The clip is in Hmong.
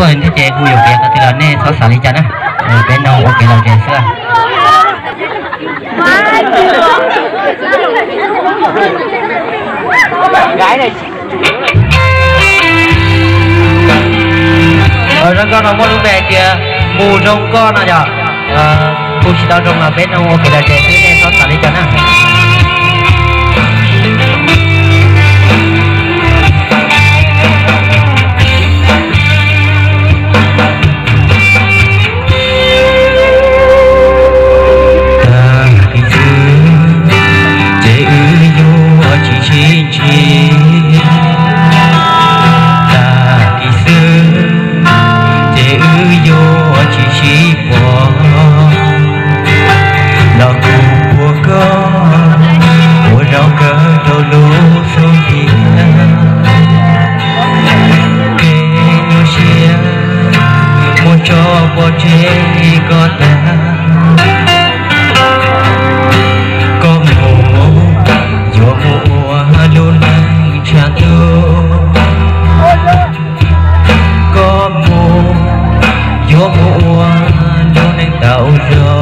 Tuaj thiab ces kuv yuam kev qhov twg los nej txhob xav li cas na. Peb no ua kev lom zem xwb. Zoo nkauj no muaj lub npe hais tias mus zoo nkauj no yog, hu tsis tau zoo los peb no ua kev lom zem xwb nej txhob xav li cas na. Tag kis xwb ces wb yuav tsis sib ntsib. Tag kis xwb ces wb yuav tsis sib pom. Los kuv puag koj ua zoo kawg rau lub xub ntiag. Kev nyuaj siab muab tso pov tseg koj tag. Koj mus yuav mus ua lub neej tshav ntuj. Koj mus yuav mus ua lub neej tau zoo.